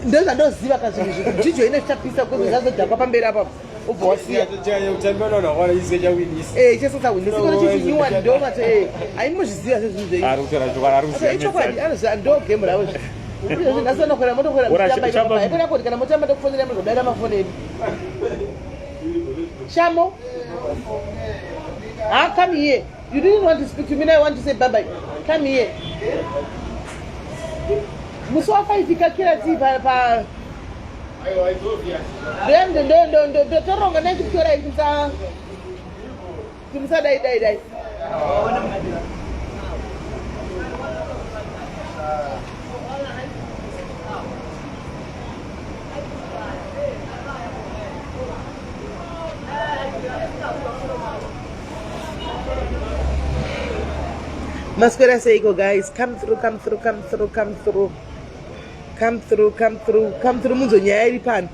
Ndozvandoziva ka zvinhu izvi. Jijo ine zvichapisa kuzi zvazodhakwa pamberi apa ubva wasiya. Eh, chese chawinisa. Iko chiti new one ndo mati eh. Aimuzviziva zvezvinhu zvenyu. Ari kutaura chokwadi, ari kuziva. Ichokwadi, anoziva ndo game ravo izvi. Izvi nhasi vanokwira motokwira muchitamba ipapo. Haikona kuti kana motamba ndokufonera muzodaira mafoni edu. Shamo. Ah, come here. You didn't want to speak to me, now I want to say bye bye. Come here. Musi wa 5 kakira tii pa pa ndotoronga nechikutora kuti musadai dai dai. Maswera seiko guys, come through, come through, come through, come through. Come through, come through, come through munzwe nyaya iri pano.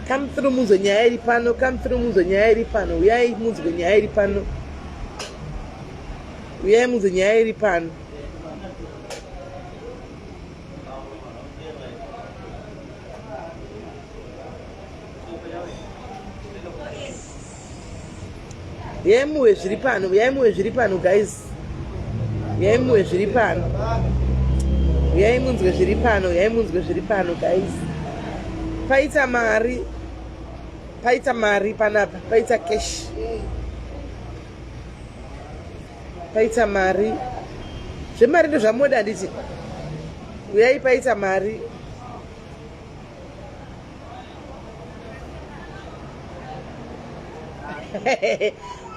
Come through munzwe nyaya iri pano, come through munzwe nyaya iri pano. Uyai munzwe nyaya iri pano. Uyai munzwe nyaya iri pano. Uyai muwe zviri pano, uyai muwe zviri pano guys. Uyai muwe zviri pano. Uyai munzwe zviri pano, uyai munzwe zviri pano guys. Paita mari. Paita mari panapa, paita cash. Paita mari. Zvemari ndozvamoda handiti? Uyai paita mari.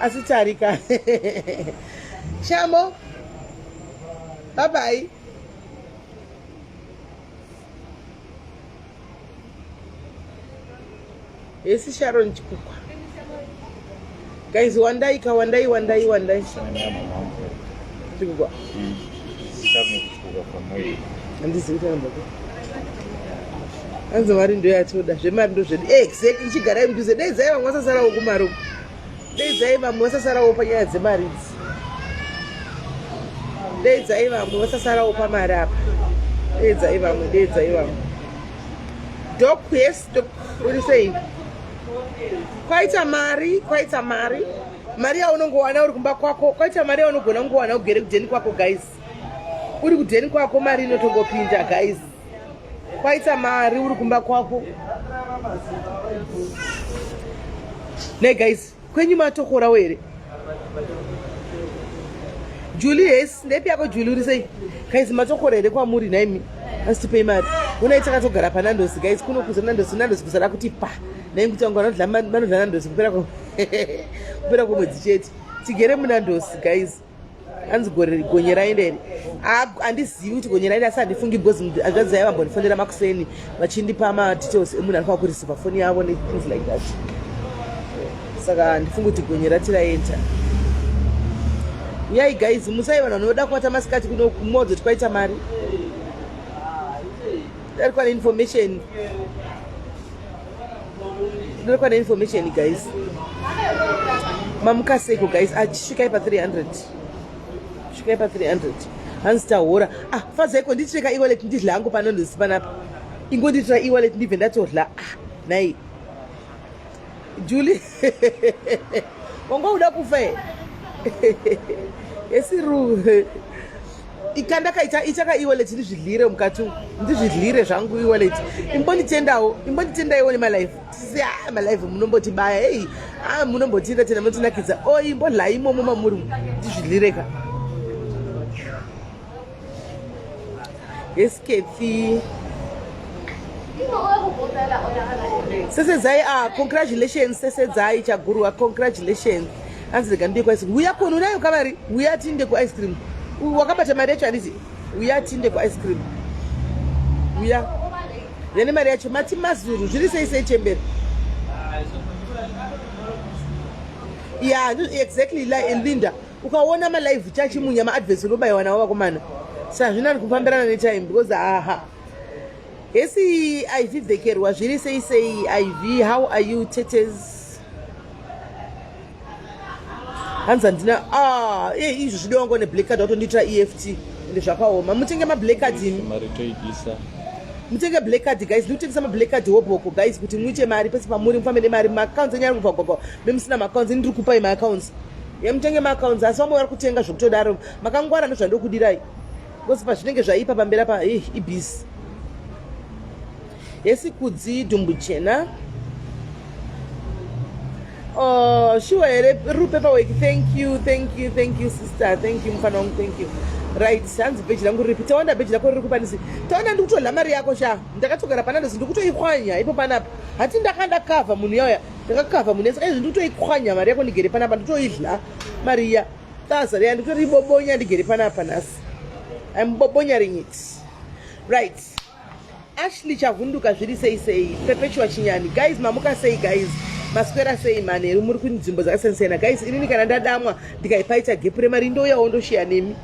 Asi tarika. Shamo. Bye bye. Hesi Sharon Chikukwa. Guys, wandai ka wandai wandai wandai. Chikukwa. Handizivi kuti anobva kupi. Hanzi mari ndo yatoda zvemari ndo zvedu. Eh, exactly chigarai mudhuze. Dai dzai vamwe vasasarawo kumari uko. Dai dzai vamwe vasasarawo panyaya dzemari idzi. Dai dzai vamwe vasasarawo pamari apa. Dai dzai vamwe, dai dzai vamwe. Doc, yes, doc, uri sei? Kwaita mari, kwaita mari. Mari yaunongowana uri kumba kwako, kwaita mari yaunogona kungowana ugere kudheni kwako guys. Uri kudheni kwako mari inotongopinda guys. Kwaita mari uri kumba kwako. Ne guys, kwenyu matokorawo here? Julie, yes, ndepi yako Julie uri sei? Guys, matokora here kwamuri nhaimi? Asi tipei mari. Unai takatogara paNandosi guys, kuno kuza Nandosi, Nandosi kusara kuti pa. Nhaimi kuti vangu vanodla vanodla Nandosi kupera kwa kupera kwemwedzi chete. Tigere muNandosi guys. Hanzi gore gonye raenda here? Handizivi kuti gonye raenda asi handifungi because hanzvadzi yaiva vambondifonera makuseni vachindipa madetails emunhu anofanira kureceiva foni yavo nethings like that. Saka handifungi kuti gonye rati raenda. Uyai guys, musai vanhu vanoda kubata masikati kuno kumodzo twaita mari. Dari kwane information. Dari kwane information guys. Mamuka seiko guys? Achisvikai pa 300. Svikai pa 300. Hanzi tahora. Ah, fazaiko ndicheka e-wallet ndidla hangu pano ndozi panapa. Ingonditira e-wallet ndibve ndatodla. Ah, nai. Julie. Wanga uda kufa here? Esiru. Ikandakaita ichaka e-wallet ndizvidlire mukati umu. Ndizvidlire zvangu e-wallet. Imbonditendawo, imbonditendaiwo nemalife. Tisi ah malife munombotibaya. Hey, ah munombotinda tena munotinakidza. Oh imbodlai imomo mamuri. Ndizvidlire ka. Yes, Kathy. Sesedzai, ah, congratulations Sesedzai Chagurwa, congratulations. Hanzi rega ndiye kuice cream. Uya kuno unayo kavari, uya tiinde kuice cream. Wakabata mari yacho handiti? Uya tiinde kuice cream. Uya. Yane mari yacho mati mazuru zviri sei sei chembere. Yeah, exactly like Linda. Ukaona ma live chachimunya ma adverts unobaiwa nawo vakomana. Saka hazvina kufambirana ne time because aha. Hesi Ivy Vekerwa zviri sei sei Ivy how are you tetes? Hanzi handina ah eh izvo zvidiwa ngo ne black card watondiitira EFT ende zvakaoma. Mutenge ma black card imi. Mari toidisa. Mutenge black card guys, ndikutengesa ma black card hobhoko guys kuti muite mari pese pamuri mufambe nemari maaccounts enyu ari kuvhagwagwa memusina maaccounts ini ndiri kupai maaccounts yemutenge maaccounts asi vamwe vari kutenga zvekutodaro makangwara ndozvandokudirai because pazvinenge zvaipa pamberi apa eh, ibhizi hesi kudzi dhumbu chena Oh, sure here ru paperwork thank you thank you thank you sister thank you mufana wangu thank you right hanzi bheji rangu riripi tawanda bheji rako riri kupanisi tawanda ndikutodla mari yako sha ndakatogara panandozi ndikutoikwanya ipo panapa hati ndakandakavha munhu yauya ndakakavha munhu saka izvi ndikutoikwanya mari yako ndigere panapa ndikutoidla mari iya thaza riya ndikutoribobonya ndigere panapa nhasi im bobonyaring it right Ashley Chavhunduka zviri sei sei Perpetua Chinyani guys mamuka sei guys maswera sei manheru muri kunzvimbo dzakasiyana siyana guys inini kana ndadamwa ndikaipaita gepu remari ndouyawo ndoshiya nemi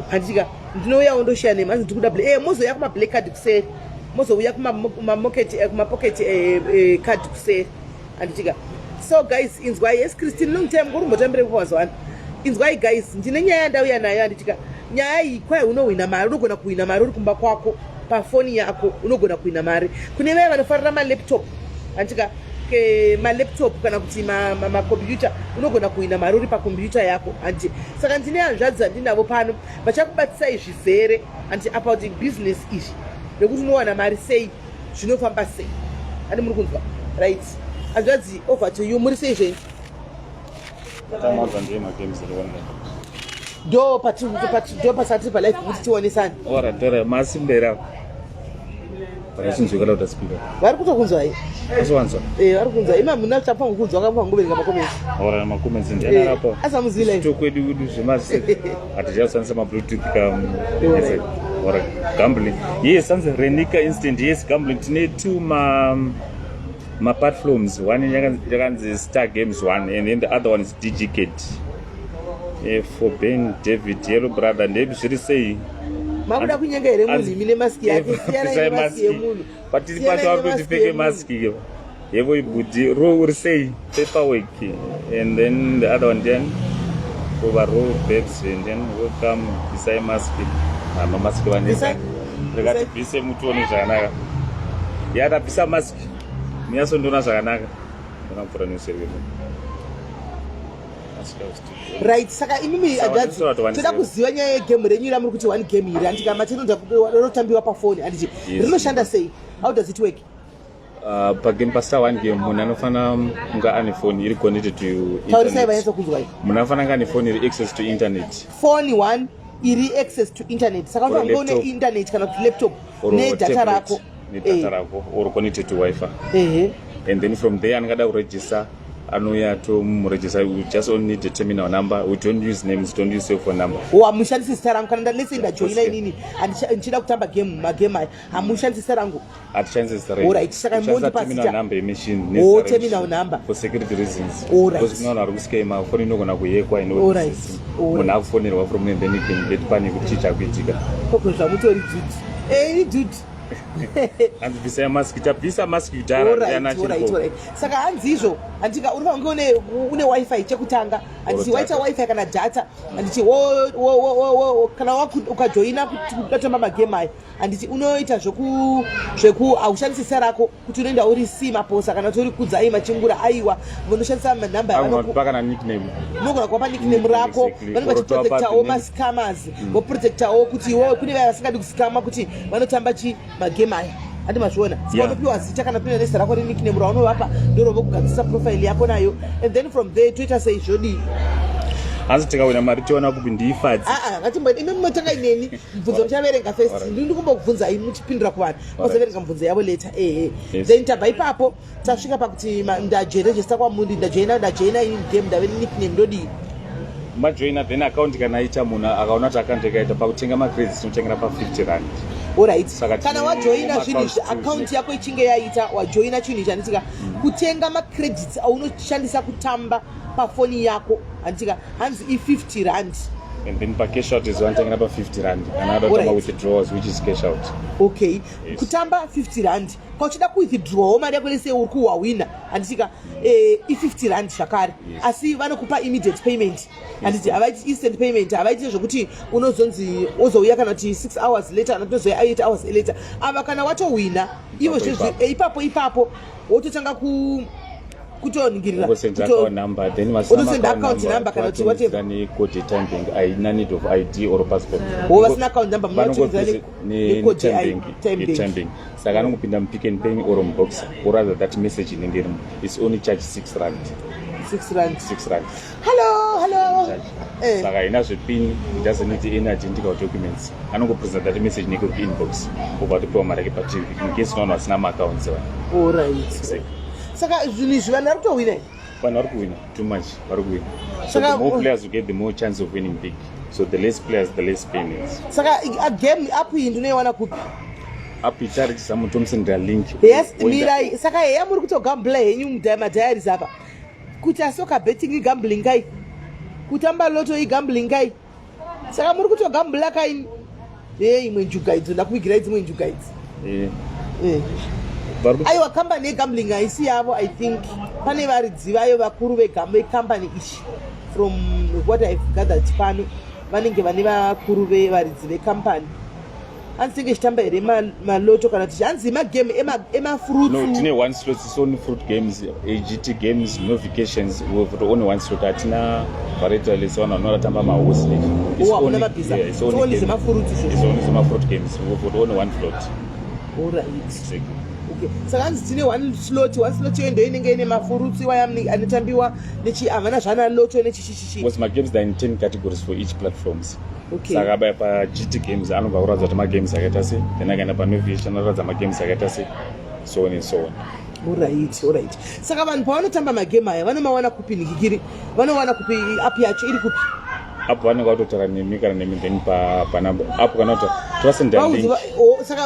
handitika ndinouyawo ndoshiya nemi hanzi ndikuda eh mozouya kuma black card kuseri mozouya kuma eh, kuma pocket eh, eh, card kuseri handitika so guys inzwai yes Christine long time kurumbotambire kupa mazuva ano inzwai guys ndine nyaya yandauya nayo handitika nyaya iyi kwai unohwina mari unogona kuhwina mari uri kumba kwako pafoni yako unogona kuhwina mari kune vaya vanofarira malaptop handitika malaptop kana kuti makombiyuta ma, ma unogona kuhwina mari uri pakombiyuta yako handiti saka ndine hanzvadzi dzandinavo pano vachakubatisai zvizere handiti about business izvi nekuti unowana mari sei zvinofamba sei andi muri kunzwa right hanzvadzi over to you muri sei zvenyu ndo ndo pasati palife kuti tionesane ora masimbera vakachinzwika lauda speaker vari kutokunzwai asowanzwa eh vari kunzwa ima muna chapa kunzwa ngapa ngoverenga macomments ora macomments ndiana eh, apo asamuzila tokwedu kudu zvemasi hatichashandisa mabluetooth kam ora gambling yes hanzi renika instant yes gambling tine two ma maplatforms one yakanzi star games one and then the other one is dgcat eh, for ben david yellow brother ndepi zviri sei makuda kunyenga here munhu imi nemaski yake siyanai nemaski yemunhu but tiri pacho vakutipfeke maski yevo ibudi ro uri sei paperwork and then the other one then kuva ro babes and then welcome bvisai mask ah, mamaski vanesa rega tibvise mutione zvakanaka ya tabvisa mask munyasondiona zvakanaka ndakapfuura neuseri right saka imimi adadzi toda kuziva nyaya yegame renyu ramuri kuti one game iri handika matinototambiwa pafoni handiti rinoshanda sei how does it work Pagame pastar one game munhu anofanira kunge ane foni iri connected to taurisai vanyatsa kunzwa munhu anofanira kunge ane foni iri access to internet foni one iri access to internet saka unofanira kunge une internet kana kuti laptop nedata rako nedata eh. rako or connected to wifi ehe and then from there anenge ada kuregister anouya tomuregister we just only need a terminal number we don't use names don't use cell phone number o hamushandisi zita rangu kana ndalese ndajoina inini ndichida kutamba game magame aya hamushandisi zita rangu hatishandisi zita renyu Alright, saka mondipa zita. number yemachine Oh, terminal number. for security reasons Alright. because kuna vanhu vari kuskema foni inogona kuyekwa Alright, alright. munhu akufonerwa from and then you can get panic kuti chii chakuitika koko zvamutori dude eh ini dude hanzi bvisai mask tabvisa mask kudhara ndiana Alright, alright, chiripo alright. saka hanzi izvo handika uri kunge une une wifi chekutanga handiti Or waita data. wifi kana data handiti kana ukajoina kuti udatamba magame aya handiti unoita zveku zveku haushandisi zita rako kuti unoenda uri c maposa kana kuti uri kudzai machingura aiwa vanoshandisa manhamba kana nickname unogona kuvapa nickname rako vanenge vachiprotectawo mascammers mm. voprotectawo kuti iwewe kune vaya vasingadi kuscama kuti vanotamba chi magame aya andi mazviona saka unopiwa zita kana kuina nezita rako renickname raunovapa ndorova kugadzirisa profile yako nayo and then from there toita sei zvodii hanzi tikawina mari tiona kupi ndiifadzi aa ngatimbo imi motanga ineni mubvunzo muchaverenga first ndini ndikumbokubvunzai muchipindura kuvanhu mozoverenga mubvunzo yavo later ehe then tabva ipapo tasvika pakuti ndajerejesta kwamuri ndajoina ndajoina ini game ndave nickname ndodii majoina then account kana aita munhu akaona kuti account yakaita pakutenga macredits tinotengera pa50 rand Alright. Kana wajoina zvinhu izvi account yako ichinge yaita wajoina chinhu ichi handitika kutenga macredits aunoshandisa kutamba pafoni yako handitika hanzi i50 rand And then pa cash out is vanotangira pa 50 rand kana ada kutamba withdrawals, which is cash out. Okay. Yes. Kutamba 50 rand, kauchida kuwithdraw mari yako lese uri kuwawina, handitika? I50 rand zvakare. Yes. Asi vanokupa immediate payment, handiti? Havaiti instant payment, havaiti zvokuti unozonzi wozouya kana kuti 6 hours later kana tozouya 8 hours later. Ava kana watowina ivo zvezvi ipapo ipapo wototanga ku kutoningirira. Ungosenda account number, then vasina account number kana kuti whatever. Necode yeTyme Bank haina need of ID or passport. Wo vasina account number munotumidzira necode yeTyme Bank. Saka anongopinda muPick n Pay or muBoxer, or rather that message inenge irimo. It's only charge 6 rand. 6 rand. 6 rand. Hello, hello. Saka haina zvepin, it doesn't need any identical documents. Anongopresent that message inenge iri kuinbox, obva atopiwa mari yake patv, in case vanhu vasina maaccounts. Alright. Exactly. Saka zvinhu izvi vanhu vari kutohwina? Vanhu vari kuwina too much, vari kuwina. So the more players you get, the more chance of winning big. So the less players, the less payments. Saka game app iyi ndinoiwana kupi? App icharijisa mutomusendera link. Yes, mirai. Saka heya, muri kutogambula henyu madiaries apa. Kuti asoka betting igambling kai, kutamba lotto igambling kai. Saka muri kutogambula kaini? E, imwe njuga idzo, ndakuvigirai dzimwe njuga idzi. Aiwa, kambani yegambling haisi yavo. I think pane varidzi vayo vakuru vekambani ichi. From what I've gathered pano, vanenge vane vakuru vevaridzi vekambani. Hanzi tinge chitamba here malotto kana kuti hanzi magame emafruits? No, tine one slot. It's only fruit games, AGT games, no vacations. We've got only one slot. Hatina variety less vanhu vanoratamba mahosi. Oh, hamuna mabhiza. It's only zvemafruits izvozvo. It's only zvemafruit games. We've got only one slot. Alright. Exactly. Okay, saka hanzi tine one slot. One slot iyo ndo inenge ine mafruits iwaya anotambiwa nechi, havana zvana lotto nechichichichi. Because magames, they're in 10 categories for each platforms. Okay. Saka abaya paGT games, anobva kuratidza kuti magames akaita sei. Then akaenda panovation, anoratidza magames akaita sei, so on and so on. Alright. Saka vanhu pavanotamba magame aya, vanomawana kupi? Nikikiri, vanowana kupi? App yacho iri kupi? Apo vanenge vatotaura nemi kana nemi, then panumber apo kana kuti tovasendera Vauzi link. Oh, saka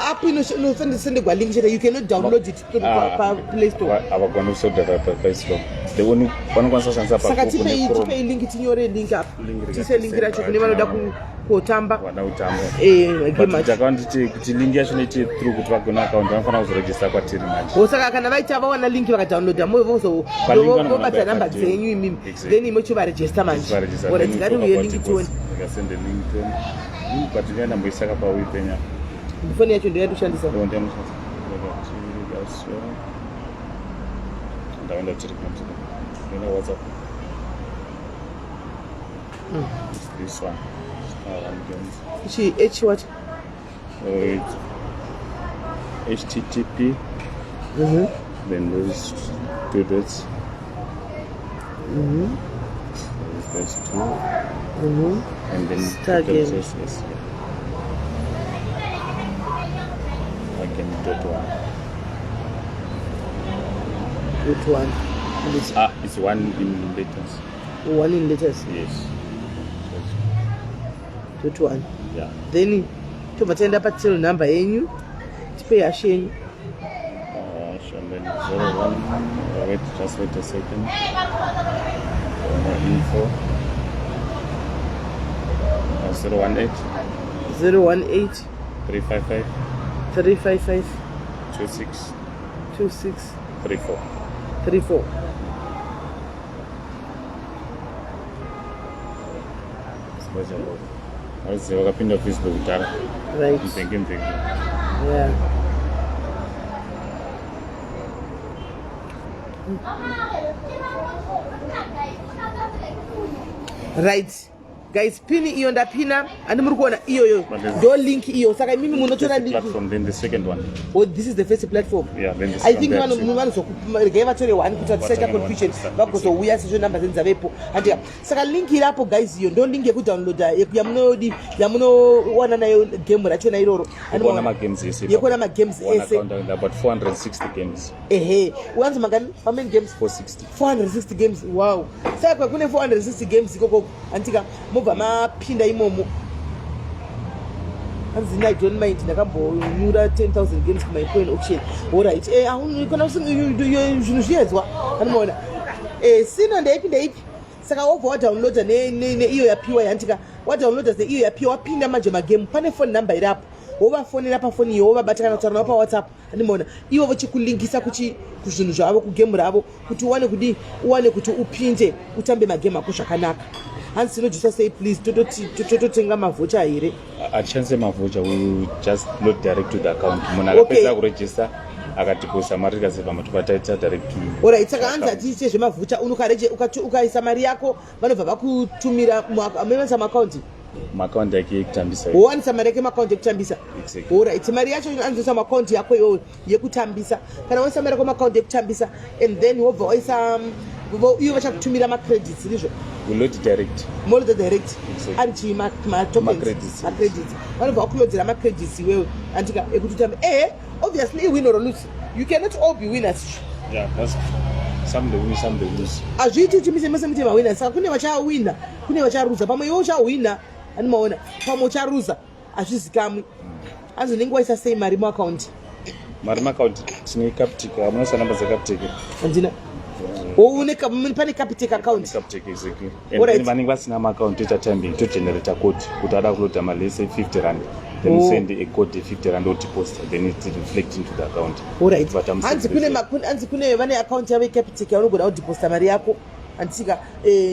app inosenderwa link chete, you cannot download it through paPlay Store? Havagoni kusoda paPlay Store. The only vanokwanisa kushandisa Saka paGoogle tipei neChrome. Tipei link, tinyore link apa. Link. Tise link racho kune vanoda kutamba Vada kutamba. Magame But acho. takanditi kuti link yacho noite through kuti vagone account, vanofanira kuzoregister kwatiri manje. Oh, saka kana vaita vawana link, vakadownloada, Palink vanogona vobata kubaya namba padhuze. dzenyu imimi. Exactly. Then imo chivaregister manje. Varegister. Alright, ngatiuye link tione. Ndikasende link tione, but ndiandamboisaka pawipenya. Foni yacho ndoyatoshandisa. Ndaenda Telegram, ndaenda WhatsApp. It's this one. Star One Games. Ichi h what? Oh, it's HTTP, then those two dots, those two, and then Star capital Game. S, S, yeah. Again, dot one. Dot one. And it's Ah, it's one in letters. One in letters. Yes. Dot one. Yeah. Then tobva taenda patel number yenyu. Tipei hash yenyu. And then 01. Wait, just wait a second. Info. 018 018 355 355 26 26 34. 34. Vaziva vakapinda Facebook kudhara. Right. Mvenge mvenge. Yeah. Right guys, pini iyo ndapina, handi muri kuona iyoyo? Ndo link iyo. Saka imimi munotora link. Platform, then the second one. Oh, this is the first platform. Yeah, then the I second think there too. Vanozoregai vatore one kuti vatisaita Vatore one, confusion, start. vagozouya sezvo namba dzenyu dzavepo, handika? Saka link irapo guys, iyo ndo link yekudownloada yamunodi, yamunowana nayo game rachona iroro. Yekuona magames ese. Yekuona magames One ese. account, and about 460 games. Ehe, uyanzi mangani? How many games? 460. 460 games, wow. Saka kune 460 games ikoko, handika? Mobva mapinda imomo. Hanzi, "I don't mind, ndakambonyura 10,000 games kumacoin auction." Alright. Kana zvinhu zviyedzwa, anomaona. Sino ndeipi, ndeipi? Saka wobva wadownloada neiyo yapiwa yantika, wadownloada neiyo yapiwa, wapinda manje magame, pane phone number iri apo, wovafonera pafoni iyo, wovabata kana kutaura navo paWhatsApp, andimaona ivo vochikulinkisa kuchi kuzvinhu zvavo, kugame ravo, kuti uwane kudii, uwane kuti upinde utambe magame ako zvakanaka. Hanzi tinojusa sei please? Tototenga mavoucher here? Hatishandise mavoucher, we just load direct to the account. Munhu akapedza kuregister, akadeposita mari, tikaseva matopa taita direct to Alright, saka hanzi hatiite zvemavoucher. Ukaisa mari yako, vanobva vakutumira munoisa maakaunti. Maakaunti yake yekutambisa. Wowanisa mari yake maakaunti ekutambisa. Exactly. Alright, mari yacho anzoisa maakaunti yako iyoyo yekutambisa. Kana waisa mari yako maakaunti yekutambisa, and then wobva waisa ivo vachakutumira macredits, ndizvo? We load direct. Moloada direct. Exactly. Ari chii? Matokens? Ma-credits. Macredits. Vanobva vakulodzera macredits iwewe, andika, ekuti utambe. Ehe, obviously iwin or lose, you cannot all be winners. Yeah, that's some they win, some they lose. Hazviiti kuti mise mese muite mawinners. Saka kune vachawina, kune vacharuza. Pamwe iwe uchahwina, andimaona, pamwe ucharuza, hazvizikamwi. Hanzi unenge waisa sei mari muakaunti? Mari maakaunti tine Capitec. Hamunoisa namba dzeCapitec? Handina. Pane Capitec account? Capitec, exactly. And then vanenge vasina maakaunti, toita timing, togenerata code kuti ada kuloada mari, let's say 50 rand, then send a code 50 rand, odeposit, then it reflect into the account. Alright. But I'm Hanzi kune hanzi kune vane akaunti yavo yeCapitec yaunogona kudeposita mari yako, handisika?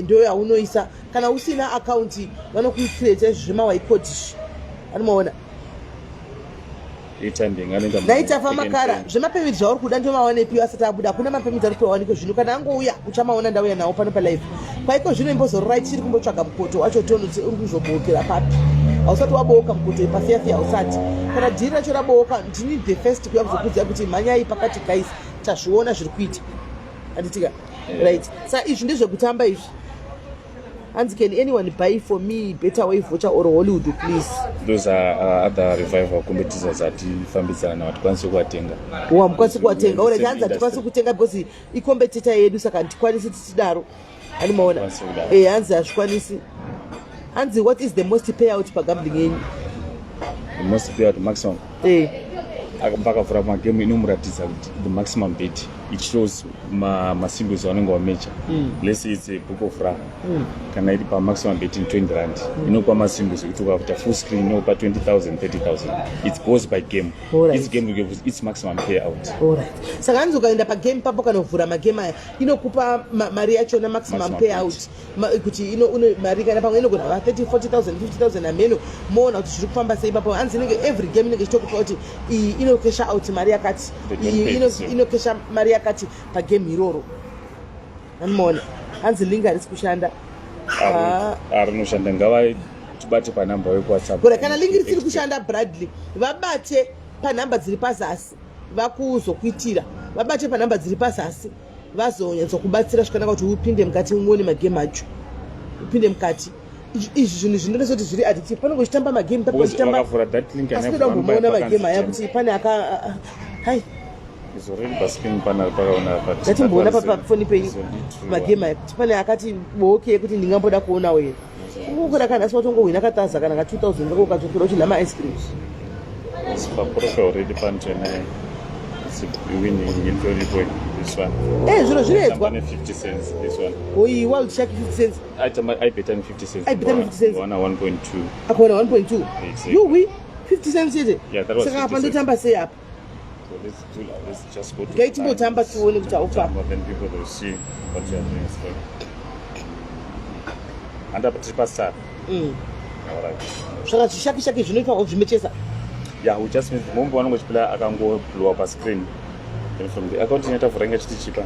Ndo yaunoisa. Kana usina akaunti, vanokucreata izvi zvemawaicode izvi, anomaona. Itambing anoita. Naitafa makara zvemapermit zvauri kuda ndomawanepi asati abuda? Hakuna mapermit ari kuwanikwe zvino. Kana angouya uchamaona, ndauya nawo pano palive. Kwaiko zvino imbozororai, tichiri kumbotsvaga mukoto wacho, tione kuti uri kuzobokera papi. Hausati wabooka mukoto pafiyafiya, hausati. Kana dhiri racho rabooka, ndini the first kuya kuzokuudzai kuti mhanyai pakati. Guys, tazviona zviri kuita, handitika? Right, sa izvi ndezvekutamba izvi. Hanzi, can anyone buy for me Better Way voucher or Hollywood, please? Those are other revival competitors atifambidzana navo, hatikwanisi kuvatenga. Hamukwanisi kuvatenga. Alright, hanzi hatikwanisi kutenga because icompetitor yedu, saka handikwanisi tichidaro, animaona? Hatikwanisi kudaro. Hanzi hazvikwanisi. Hanzi, what is the most payout pagambling yenyu? The most payout, maximum? Pakavhura magame inomuratidza kuti the maximum bet, it shows masingles avanenge wamecha. Let's say it's a Book of Ra. Kana iri pamaximum betting 20 rand, inokupa masingles ekuti ukakuita full screen inokupa 20,000, 30,000. It goes by game. Each game will give its maximum payout. Alright, saka hanzi ukaenda pagame papo, kanovhura magame aya, inokupa mari yachona, maximum Maximum payout, kuti mari kana pamwe inogona kuva 30, 40,000, 50,000, hameno. Moona kuti zviri kufamba sei ipapo. Hanzi inenge every game inenge ichitokupa kuti iyi inokesha out mari yakati, They don't iyi pay the same. Inokesha mari yakati pagame iroro, anomaona. Hanzi link harisi kushanda. Ah. Rinoshanda, ngavatibate panhamba yekuWhatsApp. Kora kana link risiri kushanda, Bradley, vabate panhamba dziri pazasi vakuzokuitira. Vabate panhamba dziri pazasi vazonyatsokubatsira zvakanaka kuti upinde mukati, muone magame acho, upinde mukati. Izvi zvinhu zvinonesa kuti zviri addictive. Panenge uchitamba magame papo Because uchitamba vakavhura that link. Asi toda kumboona magame aya kuti pane aka hai. Is already pascreen pana pakaona. Ngatimboona pafoni penyu magame aya kuti pane akati boke yekuti ndingamboda kuonawo here. Ungokura kana asi watongohwina ka1000 kana ka2000 kako, ukatokura uchidya maice creams. Paprofile already panotena winning itoripo, this one. Zviro zviredzwa. Tamba ne 50 cents, this one. Oi, Wild Shark 50 cents. Aitamba, aibeta ne 50 cents. Aibeta ne 50 cents. Wana 1.2. Akaona 1.2. Exactly. Yuwi, 50 cents chete? Yeah, that was Saka 50 apa cents. ndotamba sei apa? So let's do, let's just go to Ngaitimbotamba tione kuti haufa. Tamba, then people will see what you are doing. So handa tiri pastar. Alright. Saka zvishaki shaki zvinoitwa zvimechesa. Yeah, we just means mombe vanonge chipila akangoblowa pascreen, then from the account inatavhura inga chiti chipa.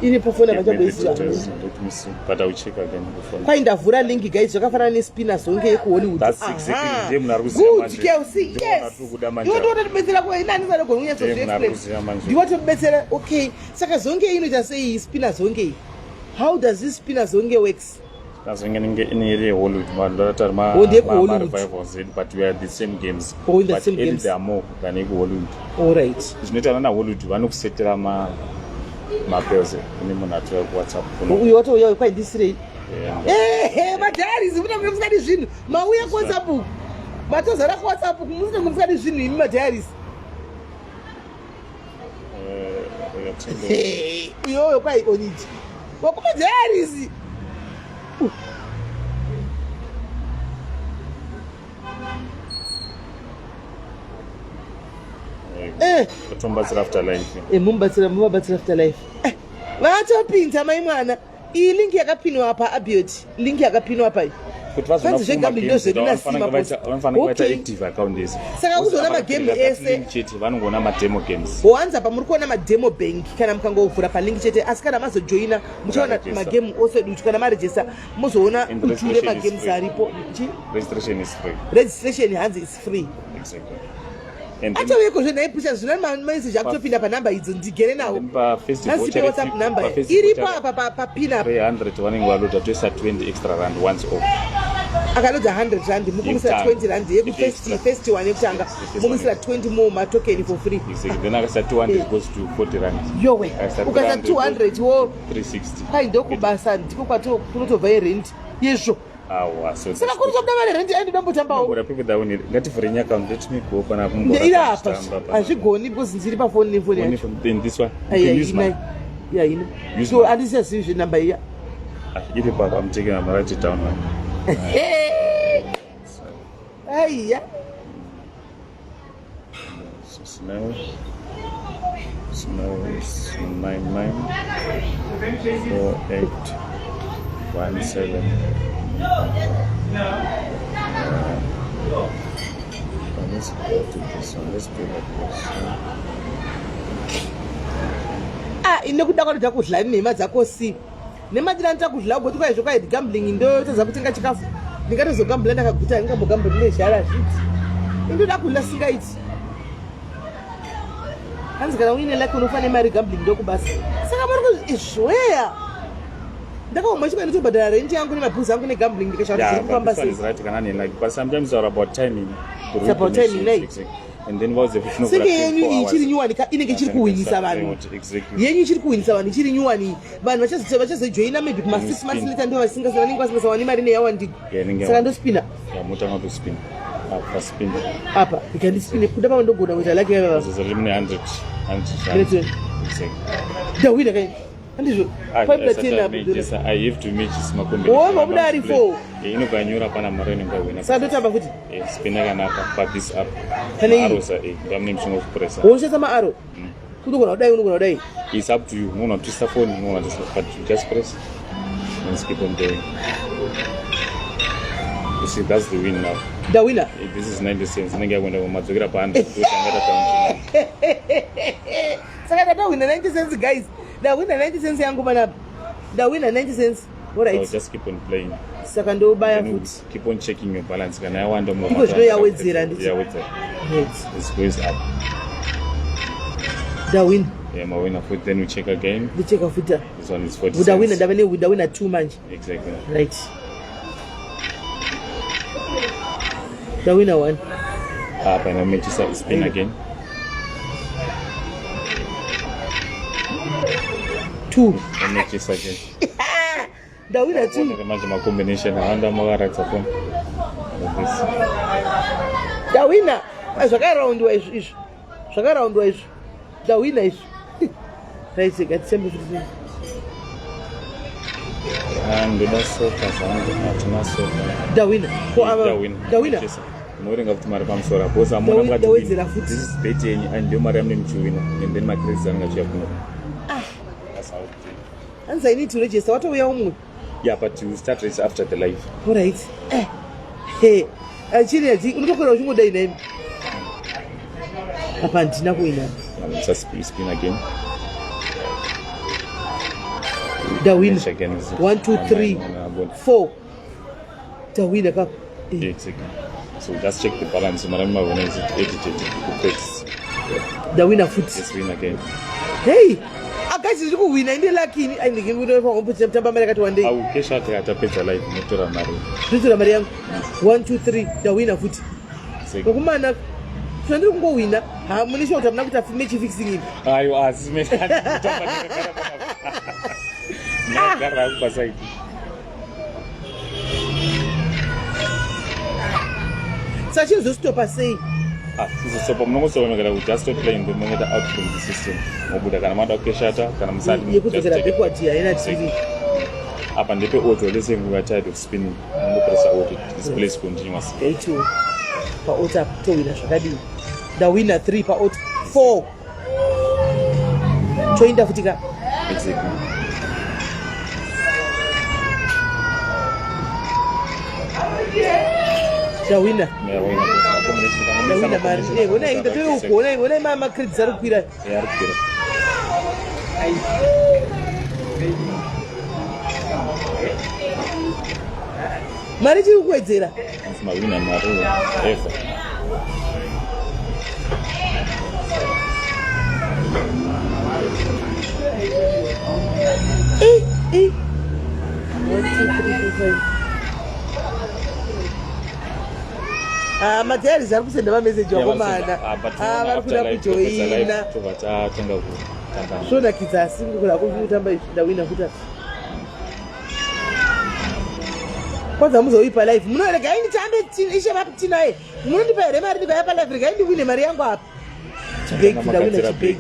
Iri pafoni apachamboisiya. Let me see, but I will check again before. Kwai ndavhura link, guys, zvakafanana nespina zonge yekuHollywood. That's exactly, ndiye munhu ari kuziva Good. manje. Kelsey. Ndiye munhu Yes. ari kuda manje. Iwe ndototibetsera kuinani Ndiye munhu ari kuziva manje. Ndiwatobetsera. Okay, saka zonge inoita sei, spina zonge iyi? How does this spina zonge works? Azonge ninge iniri Hollywood, vanhu vatari Oh, ndeyekuHollywood. ma-revivals edu, but we are the same games. Oh, in the But same edu games. they are more than ekuHollywood. All right. Zvinoita nana Hollywood vanokusetera mapels kune munhu atouya kuWhatsApp kuno. Uyo watouya kwaindisirei? Yeah. Ehe, madiaries, munenge musingadi zvinhu. Mauya kuWhatsApp uku, matozara kuWhatsApp uku, musinenge musingadi zvinhu imi madiaries. Eh, Uyoyo kwai oniti wakumadiaries. Eh. Tomubatsira after life. Eh, mumubatsira muvabatsira after life. Eh, vatopinza mai mwana. Iyi link yakapinwa apa Abiot. Link yakapinwa apa iyi. Kuti vazoona Kwanzi zvegambling ndozvedu nasima vanofanira post. kuvaita Okay. active account yese. Saka kuzoona magame ese. Link chete vanongoona mademo games. Wanza apa muri kuona mademo bank kana mukangovhura palink chete asi kana mazojoina muchaona Mukarejista. magame ose duchu kana marejista mozoona And duchu registration is remagames free. aripo. Chi? Registration is free. Registration hanzi is free. Exactly. And then Atoweko zve naipusha zvino mameseji akutopinda panhamba idzo ndigere nawo. then pa first Nhasi voucher pe WhatsApp number pa first iripo voucher apa papin apa 300 vanenge valoda toisa 20 extra rand once off. akaloda 100 rand mukumisira Yekutanga. 20 rand yekufirst Extra. first one yekutanga Yes, first mukumisira one. 20 more matokeni for free. Exactly. Then akasa 200 goes to 40 rand. Yowe Akasa ukaisa 300 200 wo 360. kwai ndokubasa ndiko kwato kunotobva yerent yezvo. Awa, so Saka kuri kutobuda mari rent aindi ndombotambawo. Ora people that we ngativhure nyaya account let me go pana Iri apa hazvigoni because ndiri pafoni nefoni yacho. Then this one. You can use mine. Yaina. Use So mine. handisiyazivi zvenhamba iya. Ah, iri papa I'm taking I'm write it down. Aiya. So smell. Smell is 9 9 4 8 1 7. Let's go to this one. Let's do like this. Ah, ine kuda kwanoda kudla nhema dzako si nhema ndinoda kudla ugoti kwaizvo kwai gambling ndotadza kutenga chikafu ndingatozogambula ndakaguta ndingambogambula ndine zhara zviti indoda kudla singaiti hanzi kana uine laki unofa nemari gambling ndokubasa saka muri kuizvoeya ndakaoma chimwe ndotobhadhara rent yangu nemabhuzi angu negambling ndikashaya kuti Yeah, zviri but kufamba this one sei is right kana like but sometimes it's about timing. It's about timing, right? Exactly. And then what's the senge yenyu iyi ichiri nyuwani ka inenge ichiri kuhwinisa vanhu Exactly. yenyu ichiri kuhwinisa vanhu ichiri nyuwani vanhu vachazojoina maybe kuma 6 months later ndo vanenge vasingasawani mari neyawandigo Yeah, inenge saka yawanda. ndospina Yeah, mutanga to spin. Apa spin. apa ikandispine kuda pamwe ndogona kuita laki vava Zozori mune 100 100 rand. Ndine Exactly. ndahwina kai handizvo I, 5 I, I have to match this makombi. Oh, mabuda ari four. Inobva nyora pana mari inenge wina. saka ndotamba futi Spin yakanaka pa this up. Pane iyi? Arrows ndamune muchingo kupressa. wonoshandisa maaro unogona kudai unogona kudai It's up to you. Unogona kutwista phone, unogona twista but you just press and keep on going. You see, that's the win now. ndahwina This is 90 cents. Inenge yakuenda kumadzokera pa 100 totanga tataunti. saka ndatahwina 90 cents guys ndahwina 90 cents yangu panapa ndahwina 90 cents So alright just keep on playing. saka ndobaya Then futi keep on checking your balance. Kana yawanda Iko zvino yawedzera handiti? Yawedzera. Right. This goes up. ndahwina Yeah, mawina futi. Then we check again. ndicheka futi This one is 40 ndahwina cents. ndava ndahwina 2 manje Exactly. right ndahwina 1 Up and then make it spin again. 2 And make it again. ndahwina 2 Manje ma combination awanda makaratidza phone. Like this. ndahwina zvakaraundiwa izvi izvi zvakaraundiwa izvi ndahwina izvi right ngatitambe futi Ah, ndoda soka zvangu hatina soka. ndahwina ko ava Ndahwina. ndahwina Munoverenga futi mari pamusoro apo because hamuna mukati Ndawedzera win. futi. This is bet yenyu and ndiyo mari yamunenge muchiwina and then macredits anenge achiuya kuno. That's how it is. hanzi i need to register watouya umwe Yeah, but you start race after the live. alright he achiri achi unotokwira uchingodai naimi apa handina kuwina Just spin again. ndahwina Finish again. Is 1 2 3 4 ndahwina papa Yeah, exactly. So just check the balance. Madam Mavona is it edited the credits. ndahwina futi Just win again. hei akazi ndiri kuhwina inde lakini aindikutamba mari yakati wandei Au kesha atapedza live unotora mari. ndotora mari yangu 1 2 3 ndahwina futi Exactly. nokumana zvandiri kungohwina ha mune sure kuti hamuna kuita match fixing imi Ayo asi me. Ndakagara kubasa iti. Saka chinozostopa sei? Ah, kuzostopa munongostopa kana kuti just stop playing then moenda out from the system. Mobuda kana mada kukeshata kana musati. Yekudzokera backward haina tv. Apa ndepe auto. Let's say we are tired of spinning, unongopressa auto, it displays continuously. Eight paauto apa towina zvakadii? Ndawina 3 paauto, 4 toinda futi ka. Exactly. Ndawina. Yeah, wina combination. Ndawina mari. Honai, ndatoyeuku, honai, honai, macredits ari kukwira. Yeah, ari kukwira. Ai. Mari tiri kuwedzera. Hanzi mawina mari ever. Eh. 1, 2, 3, 4, 5. Ah, madiaries ari kusenda mameseji, vakomana. Ah, vari kuda kujoina. Tobva tatanga kutamba. Zvonakidza, asi kuda kutamba izvi. Ndawina futi. Kwanza muzoipa live munoregai nditambe ishe vapi tinaye. Munondipa here mari ndikauya palive? Regai ndiwine mari yangu apa. Chibhegi, ndawina. Makadzira. Chibhegi.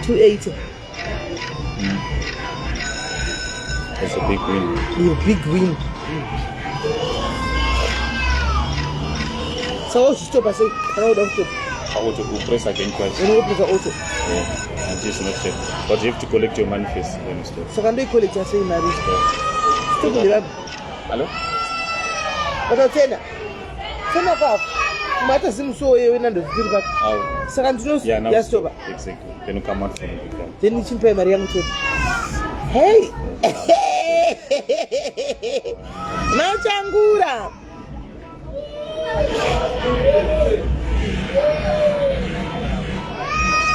280. It's a big win. A big win. Saka uzvistopa sei kana uda kustopa? Auto, you press again twice. Unopresa auto. Yeah, until it's not set. But you have to collect your money first, then you stop. Saka ndoicollecta sei mari? Stop ndevamwe. Hello? Watatsena tsena kwako matazimusuwo yewe nandozvitiri pako. Oh. Saka ndino Yeah, now yastopa. stop. Exactly. Then you come out from the car. Then chimupai mari yangu chete. Hei, machangura.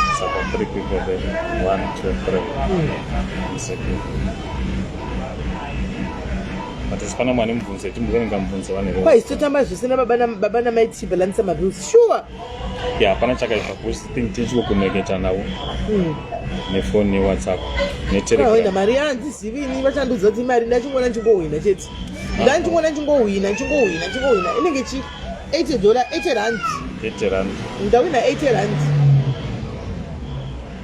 It's about three people there. One, two, three. Exactly. But it's mane mubvunzo timboverenga mubvunzo vanhu. Kwai totamba zvese nababa baba namai tichibhalanisa mabills, sure? Yeah, hapana chakaipa because think tichikokoneketa navo nefoni, neWhatsApp, Awina neTelegram. Mari handizivi ini, vachandiudza kuti mari ndachingoona ndichingohwina chete. Ndachingoona ndichingohwina, ndichingohwina, ndichingohwina. Inenge chi $80, R80. R80. Ndawina R80.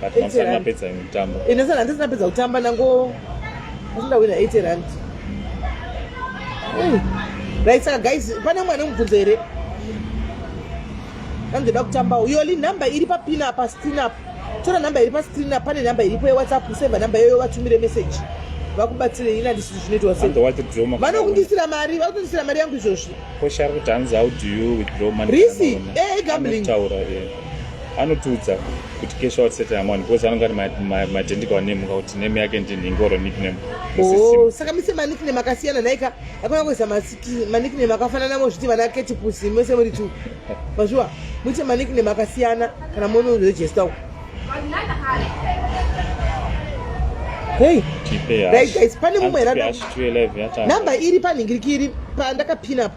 But 80 mamusati rand. mapedza mitambo. Ine sana handisina pedza kutamba nango, asi ndawina R80. Right, saka guys, pane mwana mubvunzo here anzoda kutambawo? Yoli, nhamba iri papina pascreen up, tora nhamba iri pascreen up. Pane nhamba iripo yeWhatsApp, useva nhamba iyoyo, vatumire meseji vakubatsire. Ini handisi zvinoitwa sei. Hanzi withdraw Vanokundisira mari, vakutondisira mari yangu izvozvi. Kosha ari kuti hanzi, how do you withdraw money? Risi, Kana gambling. Anotaura, anotiudza kuti cash out certain amount because anonga ari maidentical name, kakuti name yake ndinhingi or nickname musystem. Oh, saka mise manickname akasiyana naika, akona kuisa manickname akafanana, mozviti vana ketipusi mese muri two mazviwa. Muite manickname akasiyana kana munoregister uko. Hey. Tipe Right, hash. guys, pane mumwe Hanzi here hash 211 yatanga. Nhamba iri panhingiriki iri pandakapina apa,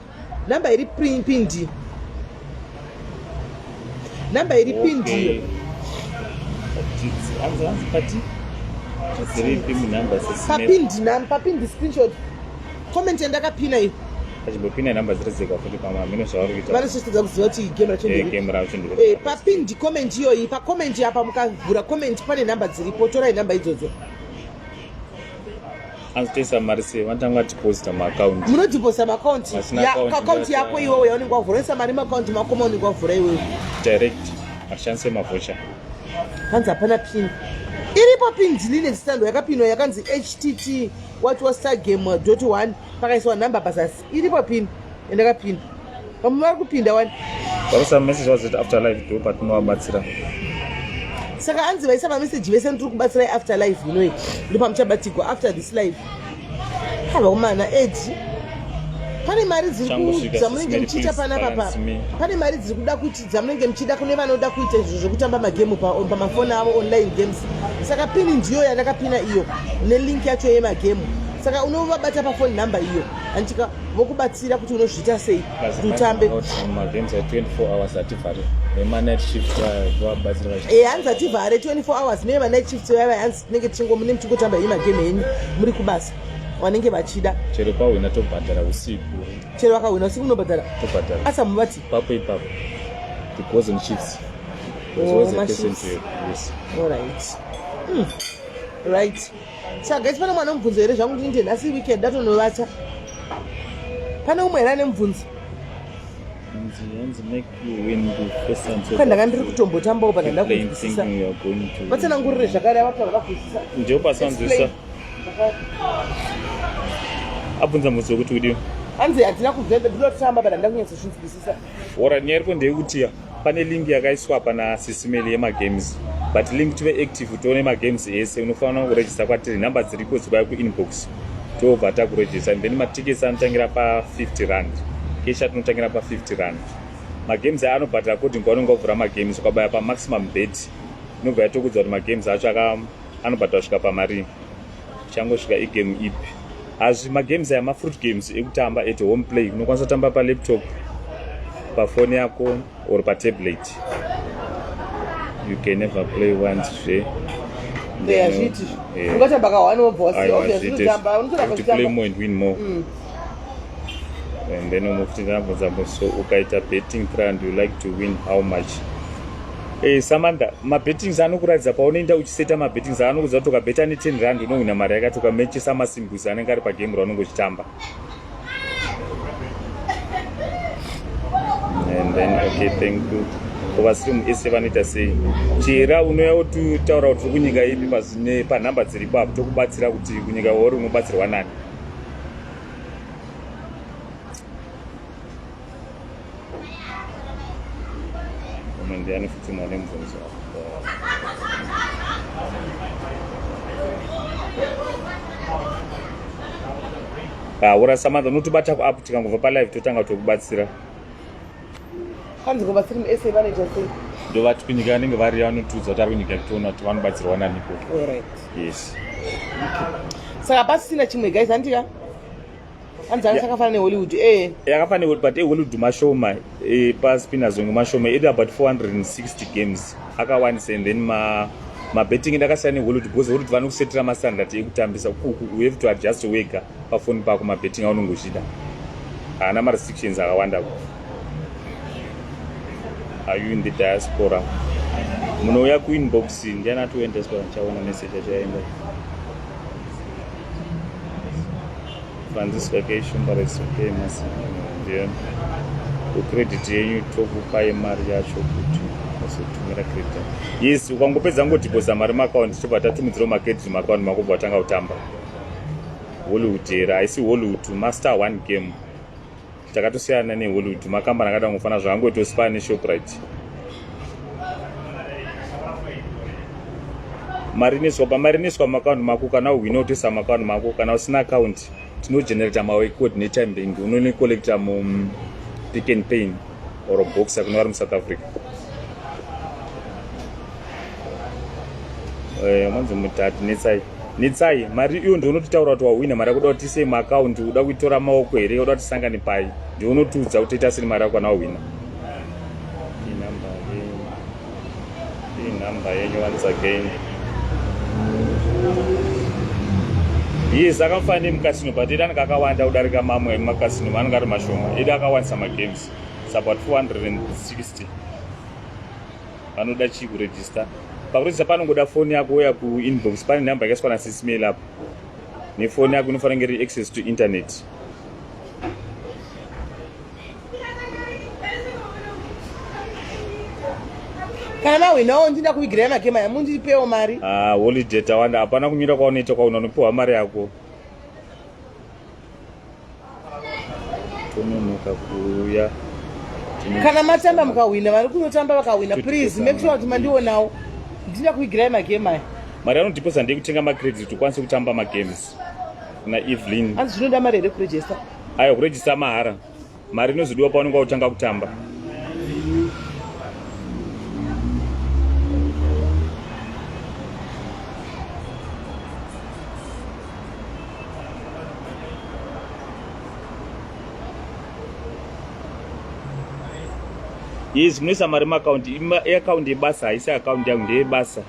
nhamba iri pindi, nhamba iri pindi. Okay. Hanzi pati dziripi munhamba? Papindi papindi screenshot comment yandakapina iyo. Achimbopina nhamba dziri dzega futi pamwe hameno zvavari kuita. Vanosvitadza kuziva kuti game racho nderipi. Game racho ndiro. Papindi comment iyoyi, pacomment apa, mukavhura comment pane nhamba dziripo, torai nhamba idzodzo. Hanzi toisa mari sei? Vanotanga vadeposita muakaunti. Munodhiposita maakaunti. Vasina account. Akaunti yako iwewe yaunenge wavhura, oisa mari muakaunti mako maunenge wavhura iwewe. Direct, hatishandise mavoucher. Hanzi hapana pin. Iripo pin, ndine zitando yakapinwa yakanzi htt what was star game dot one, pakaiswa nhamba pazasi. Iripo pin yandakapinda, vamwe vari kupinda wani. Vakuisa message vazoti after live ndo patinovabatsira. Saka hanzi vaisa mameseji vese, ndiri kubatsirai after live inoi, ndo pamuchabatigwa after this live. Havakomana edi, pane mari dziri Changosvika. dzamunenge Sis Mary, muchiita please panapa pa balance me. Pane mari dziri kuda kuti dzamunenge muchida kune vanoda kuita izvo zvekutamba magemu pamafoni avo, online games. Saka pini ndiyo yandakapina iyo nelink yacho yemagemu. Saka unovabata pafoni number iyo, anditika vokubatsira kuti unozviita sei kuti utambe. Magames a 24 hours ativhare nemanight shift vabatsira vachi. Hanzi ativhare 24 hours nevanight shift vava, hanzi tinenge tichingomune muchingotamba iyi magame enyu muri kubasa, vanenge vachida. Chero pahwina tobhadhara usiku. Chero vakahwina usiku unobhadhara? Tobhadhara. Asi hamuvati? Papo ipapo. It goes on shifts. There's Oh, always a ma person shifts. to, yes. Alright. Right, saka guys, pane mwana mubvunzo here? Zvangu ndinde nhasi weekend ndatonovata. Pane umwe here ane mubvunzo? Hanzi make you win the first time so Kwa ndanga ndiri kutombotambawo pana keep playing ndakunzwisisa. thinking you are going to Vatsanangurire zvakare avataura kunzwisisa. Ndio pasanzwisisa. Abvunza mubvunzo wekuti udiwa. Hanzi handina kubvenda, ndinotamba but handina kunyatsozvinzwisisa. Ora, nyaya iripo ndeyekuti pane link yakaiswa pana sisimeli yemagames, but link tive active tione magames ese unofanira kuregister kwatiri. Nhamba dziripo dzikauya kuinbox, tobva takuregister, and then matickets anotangira pa50 rand, cash atinotangira pa50 rand. Magames aya anobhadhara according kwaunenge wavhura magames. Ukabaya pamaximum bet inobva yatokudza kuti magames acho anobhadhara kusvika pamari changosvika igame ipi. Hazvi magames aya mafruit games ekutamba at home play. Unokwanisa kutamba palaptop, pafoni yako or patablet. You can never play once zve. Hazviiti, ungatamba ka1 wobva wasiya. Kuti play more and win more. And then umufuti ndinabvunza, so ukaita betting 300, you like to win how much? Samantha, mabettings anokuratidza paunoenda uchiseta mabettings, anokudza kuti ukabheta ne10 rand unohwina mari yakati, ukamechesa masimbusi anenge ari pagame raunenge uchitamba. And then, okay, thank you. Kuvasiri muese vanoita sei? Chera unouya utitaura kuti uri kunyika ipi panhamba dziripo apo, tokubatsira kuti kunyika wauri unobatsirwa nani. Umwe ndiani futi mwane mubvunzo? Ura Samantha, unotibata kuapp, tikangobva palive totanga tokubatsira. Hanzi kuvasiri musa vanoita sei? Ndovati kunyika vanenge vari, vanotiudza kuti ari kunyika, toona kuti vanobatsirwa naniko. Alright. Yes. Saka pasisina chimwe guys, handika hanzi anga sakafanana neHollywood Yakafanira, but eHollywood mashoma, paspinazongo mashoma edi, about 460 games akawandisa. And then mabetting ndakasiyana neHollywood because Hollywood vanokusetera mastandard ekutambisa. Kuku you have to adjust wega pafoni pako mabetting aunenge uchida, haana marestrictions akawanda. Are you in the diaspora? Munouya kuinbox. Ndiani ati diaspora? Ndichaona message achaenda. Francisca Keishumba, okay, masi ndiyo kucredit yenyu, tokupai mari yacho kuti azotumira credit. Yes, ukangopedza ngodhiposa mari muakaunti, tobva tatumidzirawo macredit muakaunti mako, bva watanga kutamba. Hollywood here? Haisi Hollywood, Master One Game. Takatosiyana neHollywood, makambani akada kungofana zvaangoitawo Spar neShoprite. Mari inoiswa pamari inoiswa muakaunti mako kana uhwina, utoisa muakaunti mako. Kana usina akaunti, tinogenerata mawecode neTyme Bank, unonocollecta muPick and Pay or Boxer kune vari muSouth Africa. Manzi mutati netsai netsai mari iyo ndionototaura kuti wahwina mari yakuda kuti tisei muakaunti, uda kuitora maoko here, uda kuti tisangane pai, ndionotiudza kuti toita seni mari yako kana wahwina. Inhamba yenyu once again. Yes, akafanana nemukasino, but edu anenge akawanda kudarika mamwe emakasino, anenge ari mashoma. Edu akawandisa magames, its about 460. Vanoda chii kuregister? Pakuregister panongoda foni yako, uya kuinbox, pane nhamba yakaiswa nasismail apo, nefoni yako inofanira kunge iri access to internet. Kana mahwinawo ndinda kuvigirai magame aya, mundipewo mari. Ah, holiday tawanda, hapana kunyura kwaunoita kwauna, unopiwa mari yako. Tononoka kuuya. Kana matamba mukahwina, vari kunotamba vakahwina, please make sure kuti mandionawo, ndinda kuvigirai magame aya. Mari anodhiposa ndeyekutenga macredit kuti ukwanise kutamba magames. Kuna Evelyn. Hanzi zvinoda mari here kuregister? Aiwa, kuregister mahara. Mari inozodiwa paunenge wautanga kutamba. Yes, munoisa mari muakaunti. Akaunti yebasa haisi akaunti yangu, ndeyebasa.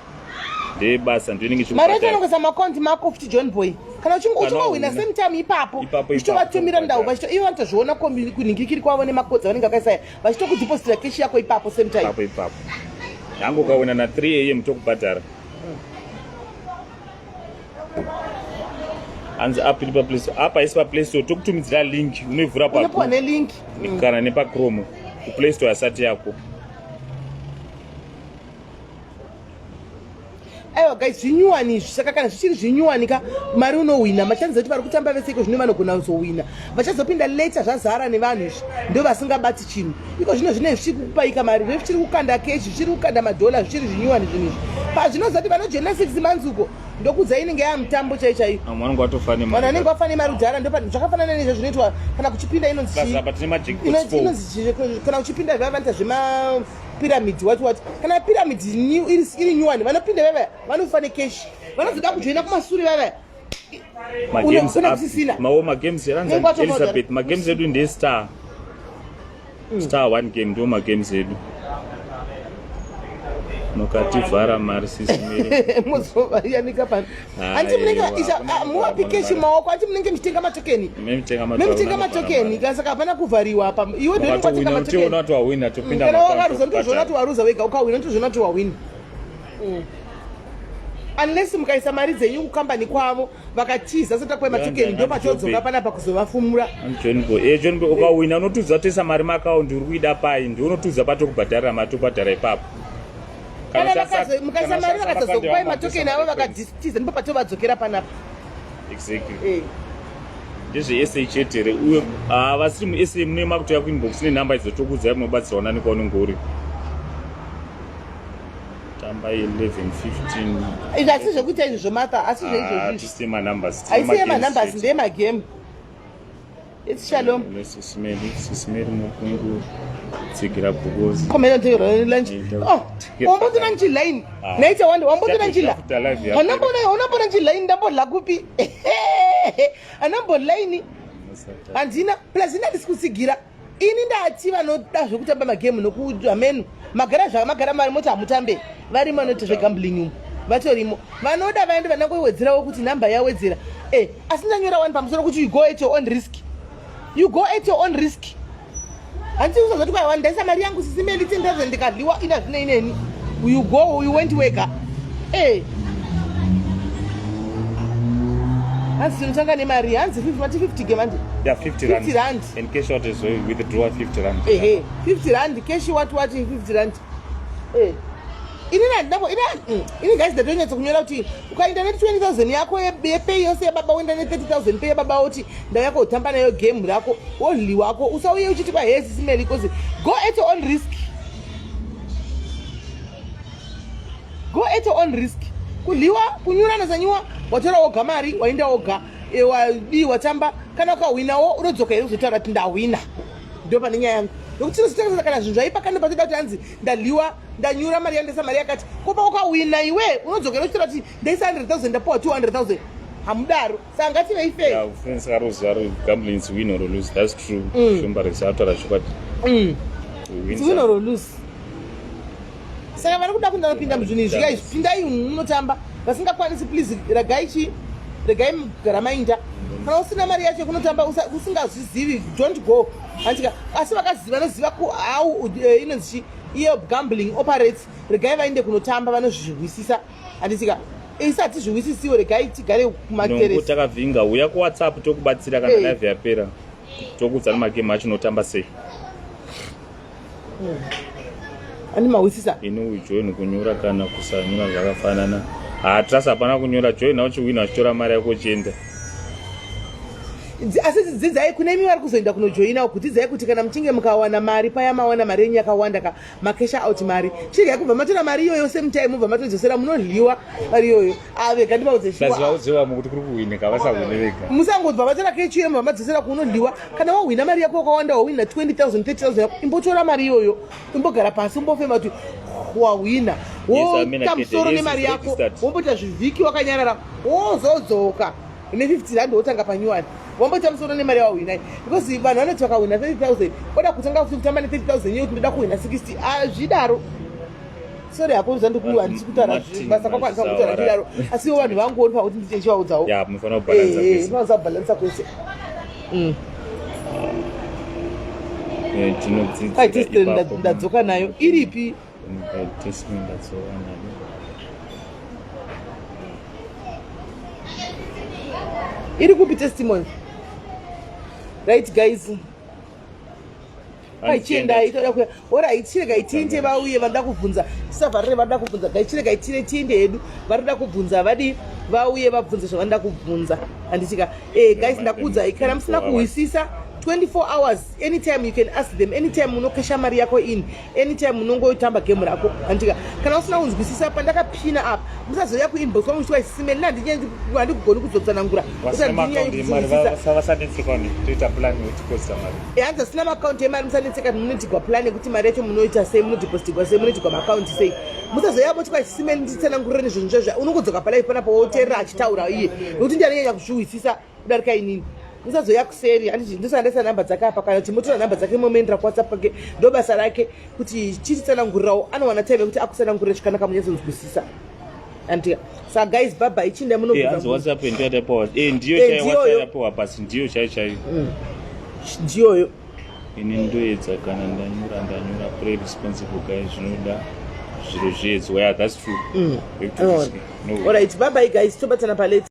Ndeyebasa ndiyo inenge Mari yacho anongoisa muakaunti mako futi John Boy. Kana uchingowina same time ipapo, uchitovatumira ndau vachito ivo vanotozviona kunhingirikiri kwavo nemakodzi avanenge vakaisa vachitokudepositira keshi yako ipapo same time. Ipapo ipapo. Yangu ukawina na 3 am tokubhadhara. Hanzi app iri paplay store. App haisi paplay store, tokutumidzira link unoivhura pa Unopiwa nelink. Kana nepachrome kuplay store asati yako. Aiwa guys, zvinyuwani izvi. Saka kana zvichiri zvinyuwani ka, mari unohwina. Machanzi ekuti vari kutamba vese iko zvino vanogona kuzowina. Vachazopinda later zvazara nevanhu izvi ndo vasingabati chinhu. Iko zvino zvine zvichiri kukupaika mari, zve zvichiri kukanda cash, zvichiri kukanda madhola, zvichiri zvinyuwani zvinhu izvi. Pazvinozoti vanojoina 6 months uko ndokudza inenge yaa mutambo chai chaiyo. Vamwe vanenge vatofa nemari. Vanhu vanenge vafa nemari kudhara ndo zvakafanana nezvo zvinoitwa kana kuchipinda inonzi chii? Apa tine majackpots four. Inonzi chii? Kana kuchipinda vaya vanoita zvema pyramid what what. Kana pyramid new iri new one vanopinda vaya vanofa necash. Vanozoda kujoina kumasure vaya. Magames kusisina. Mawo magames yaranzi Elizabeth magames edu nde star. Star one game ndo magames edu. Mukativhara mari sisi Mary. Muzovayanika pano. Anti munenge isa muwapi cash maoko anti munenge muchitenga matokeni. Memutenga matokeni saka hapana kuvhariwa apa. Iwe ndo unenge watenga matokeni. Unoona kuti wawina topinda. Kana wakaruza ndozviona kuti waruza wega ukawina ndozviona kuti wawina. Unless mukaisa mari dzenyu kukambani kwavo vakatiza sata kwa matokeni ndo patodzoka panapa kuzovafumura. John Boy, eh John Boy ukawina unotiudza toisa mari maakaunti uri kuida pai ndiwe unotiudza patokubhadharira mari tobhadhara ipapo. Kana mukaisa mari vakazokupai matokeni avo vakatiza ndipo patovadzokera panapa. Exactly. Eh. Ndezve SA chete here uye ah, vasiri muSA mune makutoya kuinbox nenhamba idzo tokuudzai munobatsirwa nani kwaunenge uri. Tamba 11 15. Izvi asi zvekuita izvi zvomatha asi zveizvozvi. Ah, tisi manumbers. Haisi yemanumbers ndeyemagame. It's shalom. Sisi Mary, Sisi Mary mukungu tsigira bhukozi. Komera ntegera lunch. Oh, wambotona nchi line. Ah. Naita wande wambotona nchi la. After live yapera. Anambona unambona nchi line ndambodla kupi? Anambo line. Handina plus ina ndisi kutsigira. Ini ndati vanoda zvekutamba magame nokuameno magara zvakamagara mari moti hamutambe varimo vanoita zvegambling umu vatorimo vanoda vaende vanangoiwedzerawo kuti nhamba yawedzera e asi ndanyora wani pamusoro kuti you go at your own risk, you go at your own risk. Handisi kuzozoti kwaiwa ndaisa mari yangu sisimeli 10,000 ndikadliwa ina zvine ineni. You go, you went wega. E hanzi tinotanga nemari hanzi 50 mati 50 game handi. Yeah, 50 rand. 50 rand. And cash out is withdraw 50 rand. Ehe, 50 rand cash what what 50 rand. Eh ini ndandabo ini ini guys ndatonyatsa kunyora kuti ukaenda ne 20000 yako yepay yose yababa woenda ne 30000 pay yababa woti ndauya kotamba nayo game rako wodliwako usauye uchiti kwa hesi simeli cause go at your own risk, go at your own risk. Kudliwa kunyura nasanyiwa watora woga mari waenda woga wadii watamba kana ukahwinawo unodzoka here kuzotaura kuti ndahwina? Ndo pane nyaya yangu nokuti tinozotengesa kana zvinhu zvaipa kando patoda kuti hanzi ndadliwa ndanyura mari yandesa mari yakati kopa ukahwina iwe unodzokera uchitaura kuti ndaisa 100,000 ndapuwa 200,000 hamudaro saka ngativei fair. Yeah, friends karuziva gambling is win or lose. That's true. Shumba rese ataura chokwadi. We win It's win or lose. Saka vari kuda kundanopinda muzvinhu izvi guys, pindai munotamba. Vasingakwanisi please regai chi regai mugara mainda. Kana usina mari yacho yekunotamba usingazvizivi don't go. Handika asi vakaziva vanoziva ku how inonzi chi iyo gambling operates regai vaende kunotamba vanozvihwisisa. Handika isi hatizvihwisisiwo regai tigare kumateresi. Nongo takavinga uya kuWhatsApp tokubatsira kana live yapera tokuudza nemagame acho unotamba sei. Ani mahwisisa? Ini ujoin kunyora kana kusanyora zvakafanana. Hatrasi hapana kunyora join uchiwina uchitora mari yako uchienda. Asi dzidzai kune imi vari kuzoenda kunojoina uku, dzidzai kuti kana muchinge mukawana mari paya mawana mari yenyu yakawanda ka makesha out mari chiregai kubva matora mari iyoyo same time mubva matodzosera munodliwa mari iyoyo avega ndivaudze shuwa. Vaudze vamwe kuti kuri kuhwinika vasahwine vega. Musangobva vatora kechi iyoyo mubva madzosera kunodliwa. Kana wahwina mari yako wakawanda wahwina 20,000 30,000 yako imbotora mari iyoyo imbogara pasi umbofema kuti wahwina wota musoro nemari yako womboita zvivhiki wakanyarara wozodzoka ne 50 rand wotanga panyuwani. Wamboita musoro nemari yawahwina because vanhu vanoti vakahwina 30000 oda kutanga futi kutamba ne 30000 iyo kuti ndoda kuhwina 60. Hazvidaro. Sorry hako, handisi kutaura basa kwako, handisa kutaura zvidaro, asi iwo vanhu vangu onipa kuti ndiche chivaudzawo. Ya, munofanira kubalansa kwese. Munofanira kubalansa kwese. Tinodzidza Ai, test ipapo. ndadzoka nayo iripi? Test ndadzoka nayo. Iri kupi testimony? Right guys, aichiendai, toda kuya. Alright, chiregai tiinde, vauye vanoda kubvunza, tisavharire vanoda kubvunza. Guys, chiregai tire tiinde hedu. Varikuda kubvunza vadi vauye vabvunze zvavanoda kubvunza, handitika? Guys, ndakuudzai, kana musina kuhwisisa, 24 hours, anytime you can ask them, anytime unokesha mari yako in anytime, unongotamba game rako, handitika? Kana usina kunzwisisa pandakapina apa, musazoya kuinbox kwangu uchiti simeni handigoni kuzotsanangura. Vasina maakaunti emari vasanetseka, toita plan yekudeposita mari. Hanzi asina maakaunti emari musanetseka, munoitigwa plan yekuti mari yacho munoita sei, munodepositigwa sei, munoitigwa maakaunti sei. Musazoya moti kwasimeni nditsanangurire nezvinhu zvezvo. Unongodzoka palive panapa woteerera achitaura iye, nekuti ndiye anonyanya kuzvihwisisa kudarika inini. Musazoya kuseri, handiti? Ndosandesa nhamba dzake apa, kana kuti motora nhamba dzake momuendera kuWhatsApp kwake. Ndo basa rake kuti chititsanangurirawo, anowana time yekuti akutsanangurire zvakanaka, munyatsonzwisisa, andika? Saka guys, bye, chinda. Hanzi munobvunza. WhatsApp ndiyo yatapiwa, ndiyo. Eh, Chaiyo. ndiyoyo. WhatsApp yapiwa pasi ndiyo chaiyo chaiyo. Ndiyoyo. Ini ndoedza kana ndanyura, ndanyura. Play responsible guys, zvinoda zviro zviedzwa. Yeah, that's true. You have to risk it. No way. Alright, bye bye guys, tobatana palate.